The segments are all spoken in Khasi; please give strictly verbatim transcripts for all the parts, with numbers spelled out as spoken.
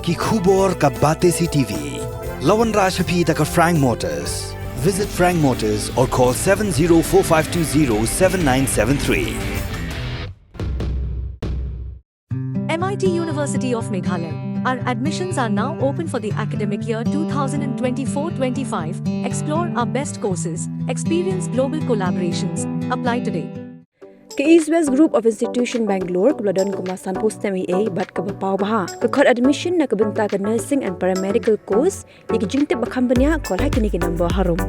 Ki khubor ka Batesi TV. La wanrah sha phi da ka Frank Motors. Visit Frank Motors or call seven zero four five two zero seven nine seven three. M I T University of Meghalaya. Our admissions are now open for the academic year two thousand twenty-four twenty-five. Explore our best courses, experience global collaborations. Apply today. Ka East West Group of Institution Bangalore, kaba la don kumba sanphew snem eiei bad kaba paw bha, ka khot admission na ka bynta ka nursing and paramedical course. Ïa ki jingtip ba kham bniah, call ha kine ki number harum.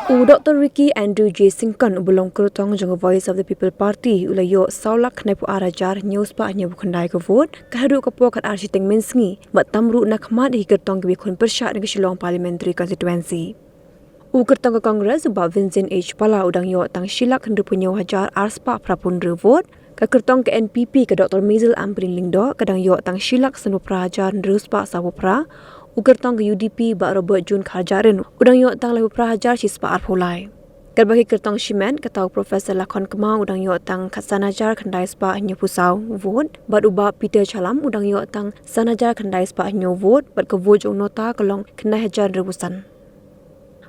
U Doktor Ricky Andrew J Syngkon, uba long kyrtong jong ka Voice of the People Party, u la ïoh saw lak khyndai phew ar hajar hynñiew spah hynñiew phew khyndai ka vote, kat haduh ka por khatar shiteng mynsngi, bad tam ruh na khmat ïa ki kyrtong kiba ïakhun pyrshah na ka Shillong Parliamentary Constituency. U kyrtong ka Congress, u Bah Vincent H Pala, u dang ïoh tang shi lak hynriew phew hynñiew hajar ar spah phra phew hynriew vote. Ka kyrtong ka N P P, ka Doktor Maisel Ampareen Lyngdoh, ka dang ïoh tang shi lak sanphew phra hajar hynriew spah sawphew phra. U kyrtong ka U D P, Bah Robert June Kharjahrin, u dang ïoh tang laiphew phra hajar shi spah arphew lai. Katba ki kyrtong shimet, kata u Professor Lakhon Kma, u dang ïoh tang khatsan hajar khyndai spah hynñiew phew saw vote, bad u Bah Peter Chalam, u dang ïoh tang san hajar khyndai spah hynñiew vote, bad ka vote jong u NOTA ka long khyndai hajar hynriew phew san.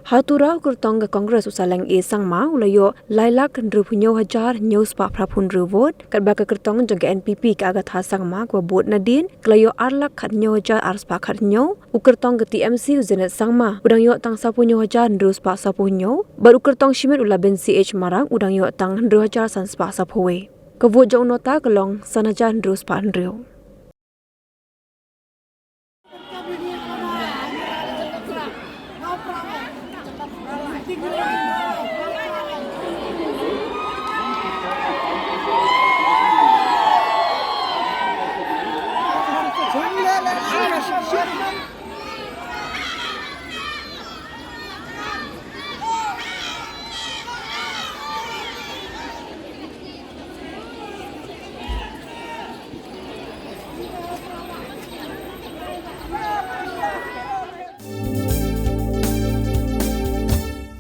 Ha Tura, u kyrtong ka Congress, u Saleng A Sangma, u la ïoh lai lak hynriew phew hynñiew hajar hynñiew spah phra phew hynriew vote, katba ka kyrtong jong ka N P P, ka Agatha Sangma, kaba bud nadien, ka la ïoh ar lak khat hynñiew hajar ar spah khat hynñiew. U kyrtong ka T M C, u Zenith Sangma, u dang ïoh tang sawphew hynñiew hajar hynriew spah sawphew hynñiew, bad u kyrtong shimet, u Laben C H Marak, u dang ïoh tang hynriew hajar san spah sawphew wei. Ka vote jong u NOTA ka long san hajar hynriew spah hynriew.